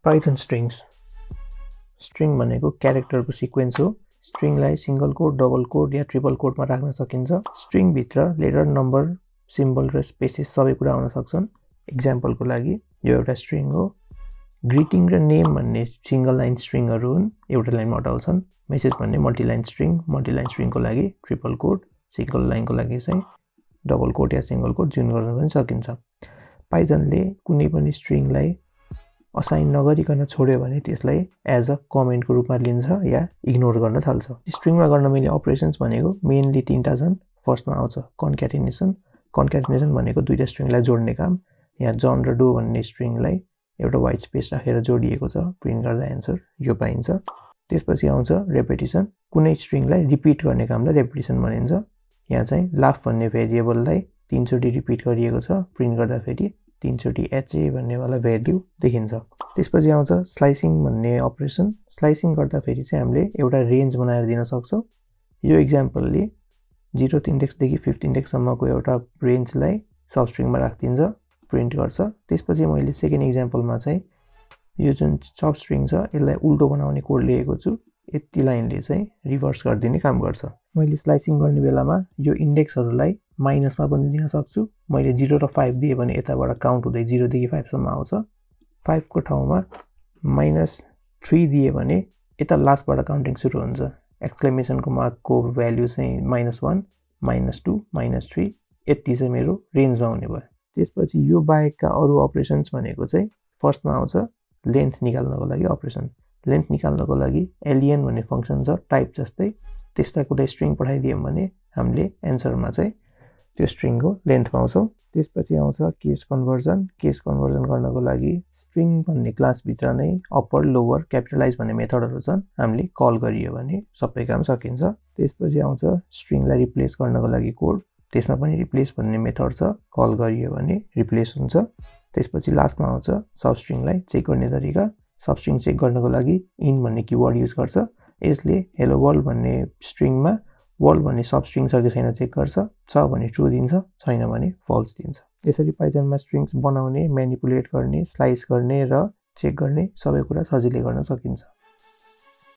Python strings string भनेको क्यारेक्टरको sequence हो। स्ट्रिङलाई single quote, double coat या triple कोटमा राख्न सकिन्छ। स्ट्रिङ भित्र लेटर, नम्बर, सिम्बल र स्पेसेस सबै कुरा आउन सक्छन्। एक्जाम्पलको लागि यो एउटा स्ट्रिङ हो। ग्रिटिङ र नेम भन्ने सिंगल लाइन स्ट्रिङहरू हुन्, एउटा लाइनमा अटाउँछन्। मेसेज भन्ने मल्टिलाइन स्ट्रिङको लागि ट्रिपल कोट, सिंगल लाइनको लागि चाहिँ डबल कोट या सिंगल कोट जुन गर्न पनि सकिन्छ। पाइथनले कुनै पनि स्ट्रिङलाई असाइन नगरिकन छोड्यो भने त्यसलाई एज अ कमेन्टको रूपमा लिन्छ या इग्नोर गर्न थाल्छ। स्ट्रिङमा गर्न मैले अपरेसन्स भनेको मेनली 3टा छन्। फर्स्टमा आउँछ कन्क्याटिनेसन। कन्क्याटिनेसन भनेको दुईटा स्ट्रिङलाई जोड्ने काम। यहाँ जन र डो भन्ने स्ट्रिङलाई एउटा वाइट स्पेस राखेर जोडिएको छ, प्रिन्ट गर्दा एन्सर यो पाइन्छ। त्यसपछि आउँछ रेपिटिसन। कुनै स्ट्रिङलाई रिपिट गर्ने कामलाई रेपिटिसन भनिन्छ। यहाँ चाहिँ लाफ भन्ने भेरिएबललाई 3 चोटि रिपिट गरिएको छ, प्रिन्ट गर्दाखेरि 3 चोटि HA भन्नेवाला भ्याल्यु देखिन्छ। त्यसपछि आउँछ स्लाइसिङ भन्ने अपरेसन। स्लाइसिङ गर्दाखेरि चाहिँ हामीले एउटा रेन्ज बनाएर दिन सक्छौँ। यो इक्जाम्पलले 0th इन्डेक्सदेखि 5th इन्डेक्ससम्मको एउटा रेन्जलाई सबस्ट्रिङमा राखिदिन्छ, प्रिन्ट गर्छ। त्यसपछि मैले सेकेन्ड इक्जाम्पलमा चाहिँ यो जुन सबस्ट्रिङ छ यसलाई उल्टो बनाउने कोड लेखेको छु। यति लाइनले चाहिँ रिभर्स गरिदिने काम गर्छ। मैले स्लाइसिङ गर्ने बेलामा यो इन्डेक्सहरूलाई माइनसमा पनि दिन सक्छु। मैले 0 र 5 दिएँ भने यताबाट काउन्ट हुँदै 0 देखि 5 सम्म आउँछ। 5 को ठाउँमा -3 दिए भने यता लास्टबाट काउन्टिङ सुरु हुन्छ। एक्सक्लेमेसनको मार्कको भ्याल्यु चाहिँ -1, -2, -3 यति चाहिँ मेरो रेन्जमा हुने भयो। त्यसपछि यो बाहेकका अरू अपरेसन्स भनेको चाहिँ फर्स्टमा आउँछ लेन्थ निकाल्नको लागि अपरेसन। लेन्थ निकाल्नको लागि एलियन भन्ने फङ्सन छ, टाइप जस्तै। त्यसलाई कुनै स्ट्रिङ पठाइदियौँ भने हामीले एन्सरमा चाहिँ त्यो स्ट्रिङको लेन्थ पाउँछौँ। त्यसपछि आउँछ केस कन्भर्जन। केस कन्भर्जन गर्नको लागि स्ट्रिङ भन्ने क्लासभित्र नै अप्पर, लोवर, क्यापिटलाइज भन्ने मेथडहरू छन्। हामीले कल गरियो भने सबै काम सकिन्छ। त्यसपछि आउँछ स्ट्रिङलाई रिप्लेस गर्नको लागि कोड। त्यसमा पनि रिप्लेस भन्ने मेथड छ, कल गरियो भने रिप्लेस हुन्छ। त्यसपछि लास्टमा आउँछ सबस्ट्रिङलाई चेक गर्ने तरिका। सबस्ट्रिङ चेक गर्नको लागि इन भन्ने किवर्ड युज गर्छ। यसले हेलो वर्ल्ड भन्ने स्ट्रिङमा वर्ल्ड भन्ने सबस्ट्रिङ छ कि छैन चेक गर्छ। छ भने ट्रु दिन्छ, छैन भने फल्स दिन्छ। यसरी पाइथनमा स्ट्रिङ्स बनाउने, म्यानिपुलेट गर्ने, स्लाइस गर्ने र चेक गर्ने सबै कुरा सजिलै गर्न सकिन्छ।